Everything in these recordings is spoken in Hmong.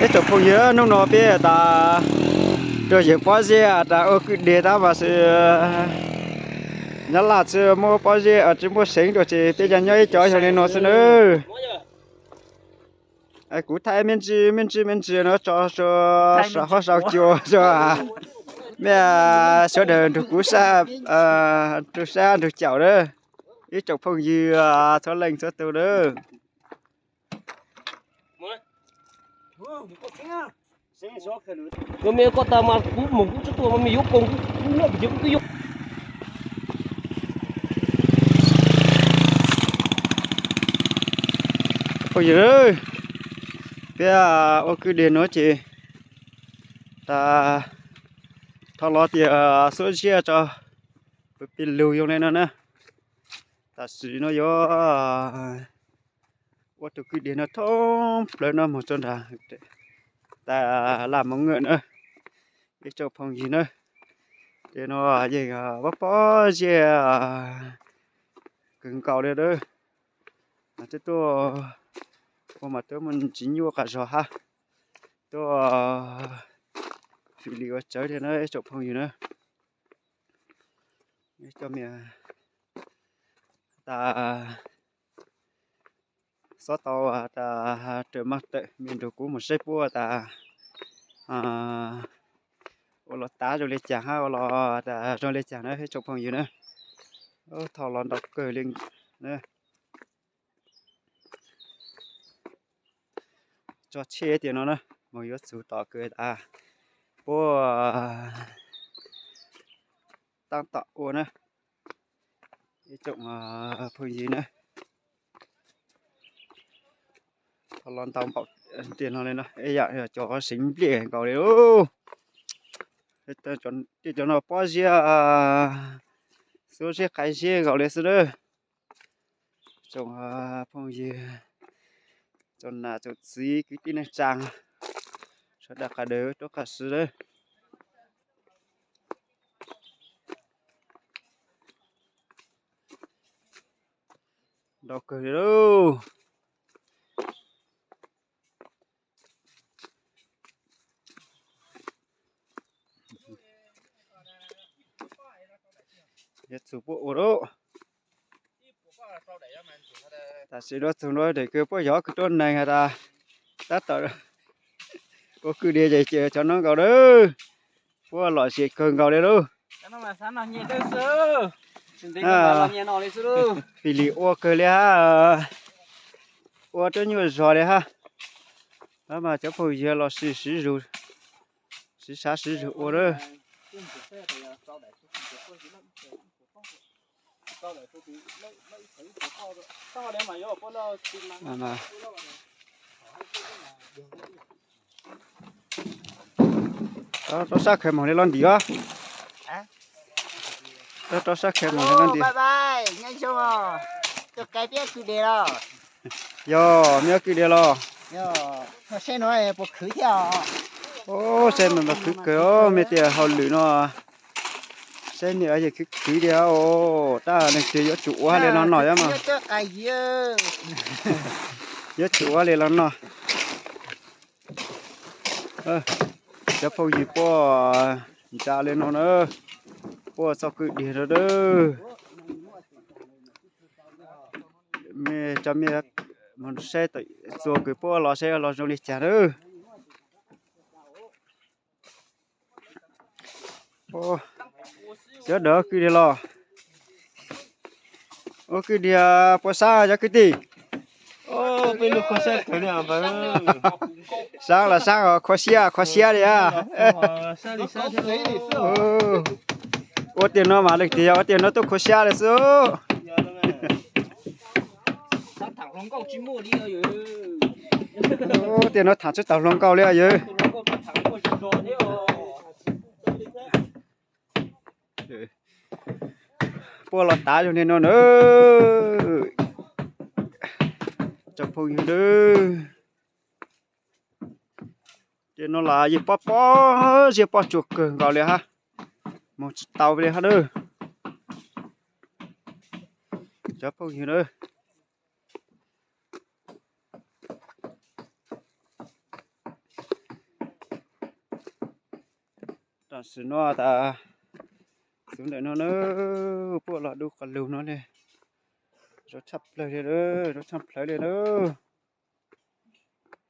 Tsoom phooj ywg, hnub no peb tas rau yawg Pob Zeb tas ua kwj deg tab mas xwb, nyob Laj tsis muaj Pob Zeb, tsis muaj seev dua ces peb cov nyob ib co yog li no xwb nawb. Kuv thaij me ntsis me ntsis me ntsis no tso, sau hauv sau cua, mej sawv daws nrug kuv saib, nrug saib nrug caum lawm, ib tsoom phooj ywg txhua leej txhua tus lawm. Koj me koj tas mas kuv moog kuv tsi tuaj mas me yuav koom kuv, kuv nyob pem ces kuv twb yuav. Phooj ywg, peb ua kwj deg no ces tas tho los tias xub ziab tso, peb lug yoo le no na. Tam sim no yuav ua tus kwj deg no thoob plawg no moog tso nrad tas Laj Moov Ngawm na, ib tsoom phooj ywg na. Ces no yeej pob pob zeb kawg nkaus li lawm. Mas twb tuaj ua mas twb muaj ntsis nyuaj qab zog hab, tuaj fim lis ua tsawv li na ib tsoom phooj ywg na. Cov mej tas xob tau tas raws maaj tawm mej nrug kuv moog saib puab tas ua los tav zoo li caag hab ua los tas zoo li caag na ib tsoom phooj ywg na. Tho los ntau kawg li na. Tso tseg tias no na, moog yuav txug tom kawg tas puab taab tom ua na ib tsoom phooj ywg na. Tho los ntau npaum tias no li no, yam cov seev npliaj nkaus li lauj. Tej cov no pob zeb, xub zeb qai zeb nkaus li xwb na. Tsoom phooj ywg, tsoom nam tsoom txiv kwv tij neej tsaa, sawv daws qab dawb rov qab swb lawm. Ntau kawg li lauj. Yuav txug puab ua lauj. Tam sim no txug no daim kawg puab yog kws tuab neeg has tas tab tom ua kwj deg ces cov no nkaus lawm. Puab lom zem kawg nkaus li lauj. Fim lis ua kawg li hab, ua tuab nyuaj zog li hab. Mas cov phooj ywg los sis siv zug, siv sav siv zug ua lawm. Rov sab khawv moog li los ntim os. Rov sab khawv moog li los ntim. Yog mej ua kwj deg los? Saib mas khwv kawg os, mej tias hauj lwm no saib mej yeej khwv khwv li os. Tab leej twg yuav tsum ua li no noj mas, yuav tsum ua li los noj. Cov phooj ywg puab nra li no na, puab txoj kwj deg no na. Mej cov mej moog saib txuas kws puab los saib los zoo li cas na. Cov dawm kwj deg los? Ua kwj deg puas sab cov kwv tij? Sab los sab, kho siab kho siab li a. Ua tej no mas leej twg yog ua tej no tuaj kho siab li xwb. Ua tej no thaam tsi taus hluas nkauj li os yawg. Puab los tav zoo li no na. Cov phooj ywg na, tej no los yeej pob pob zeb pob tsuas kawg nkaus li hab, moog tsi tau li hab na. Cov phooj ywg na, Tam sim no tas xub ntawm no na, puab los du qhov lug no li, zoo tshaj plawg li, zoo tshaj plawg li na.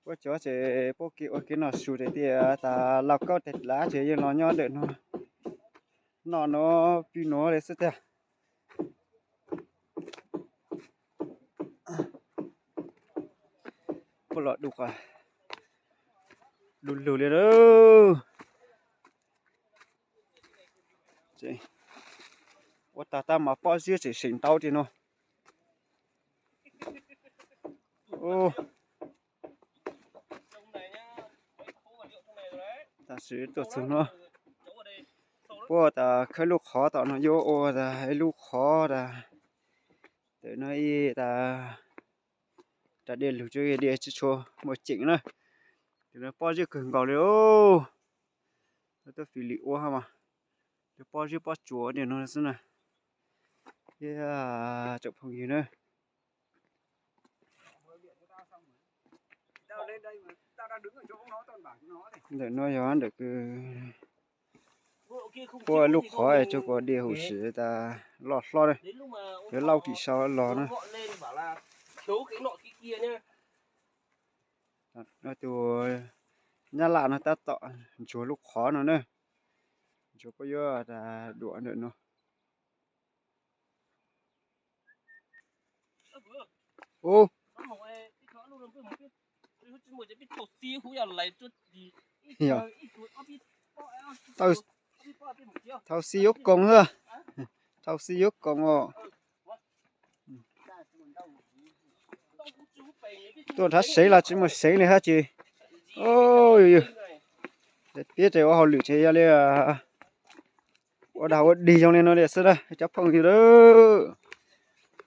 Puab cov ces puab kev ua kev noj su ces tias tas laug kaub teg lav ces yeej los nyob ntawm no, noj no, pw no li xwb tiag. Puab los du qhov, du lug li na. Ua tag tab mas pob zeb tseem seem ntau tiag no. Tam sim tuaj txug no, puab tas khawb lub qhov tom no yuav ua tas ib lub qhov tas, ntawm no ib tas, tas dej lug tsuas dej tsis tshua muaj ceem na. Tus no pob zeb kawg nkaus li os. Tuaj fim lim ua mas, tus pob zeb pob tsuas tiag no xwb na. Thiab tsoom phooj ywg na, ntawm no yog ntawm kws puab lub qhov tsuas kuv dej huv si tas loj hlob na, cov laub tim sau los na. Tus nyab laj no tab tom ntsuag lub qhov no na, ntsuag puab yuav tas duam ntawm no. Thauj xib yuav koom xwb, thauj xib yuav koom os. Tuaj nrhav seev los tsis muaj seev li hab tsis. Yog, yog, peb tes ua hauj lwm ces yog li ua dag ua dig zoo li no li xwb na cov phooj ywg.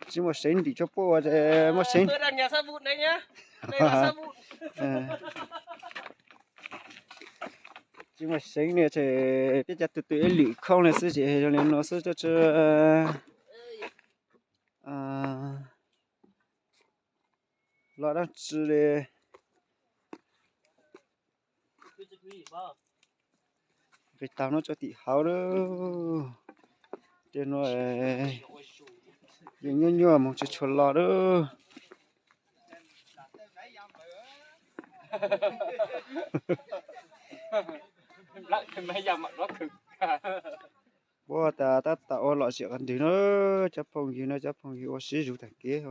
Tsis muaj seev ntim tshua puab ua ces muaj seev. Tsis muaj seev li ces peb cov tug tug ib lwm khoom li xwb ces zoo li no xwb, tsis los dab tsi li. Nqis taug no tso tim hauv lawm. Tej no yeej nyuaj nyuaj moog tsis tshua los lawm. Puab tas tab tom ua lom zem qhov ntwg no, cov phooj ywg no, cov phooj ywg ua sib zug tag kev.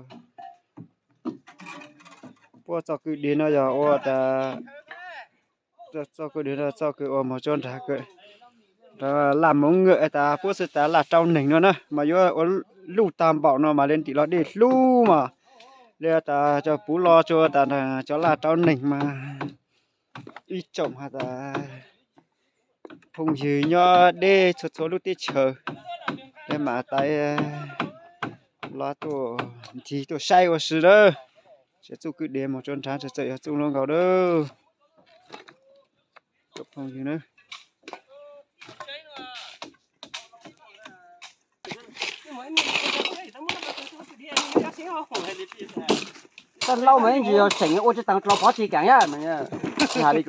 Puab txoj kwj deg no yog ua tas, txoj kwj deg no txoj kwj ua moog tso nrag, laj moov ngawm tas puab xwb tas laj rau neeg no na mas yuav ua luj tag npaum no mas li ntim los dej hlub mas li tas cov puv los tso tas cov laj rau neeg mas ib tsoom has tas phooj ywg nyob deb txhua txhua lub teb chaws, li mas tas los tuaj ncig tuaj saib ua si lawm. Txoj kwj deg moog tso nrag txawm yog txoj loj nkaus lawm. Phooj ywg na, taj laub mas ib ntsis yog seem ua tsis taag dlua pov tsi kaam yaj, tsis has li.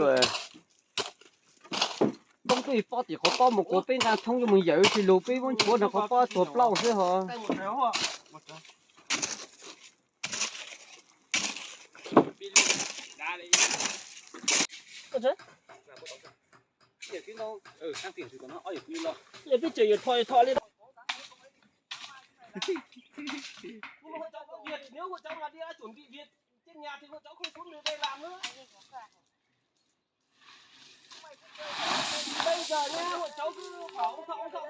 Nplooj tuaj pob tim qhov pob mus quas peb nqaa thoob yuav mus yawm tsis lug peb muab nchuav nrug qhov pob tuag plaub xwb ho. Bây giờ nhá, hộ, hộ cháu bảo ông Thọ, ông Thọ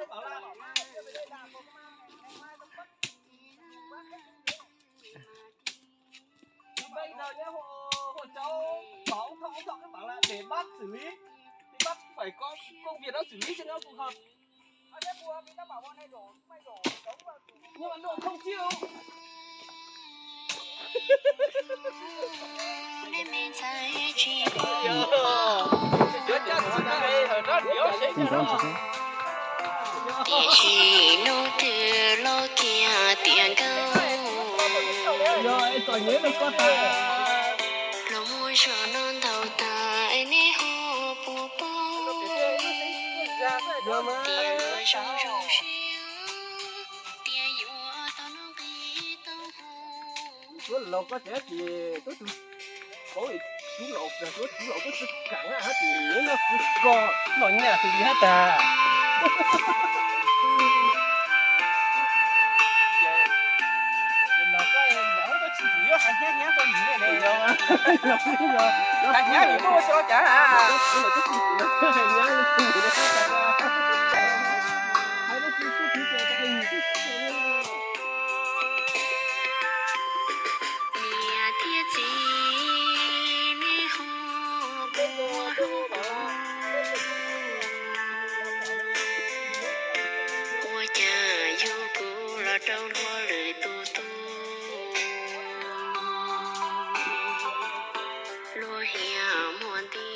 cứ bảo là để bác xử lý. Thì bác phải có công việc đó xử lý cho nó phù hợp. Nhưng mà Lượng không chịu. Tiam sis hnub twg los kiag tiam nkauj, los muaj zog no ntau tas es neb ho puas paub? Tias yuav zoo zoo siab, tias yuav tau noj nqi tau haus. Suav laus koj tseem hais tias tub tug, tub laus, tub laus koj tsis kam hab tias noj tsis koj noj nyaj tus li hab tas. Hais hnyav vim muaj ua tsis los cas. Niam thiab txiv, nej ho puas hlub kuv? Ua cas yug kuv los rau hlua lwm tus tub? Luag hiam muaj nti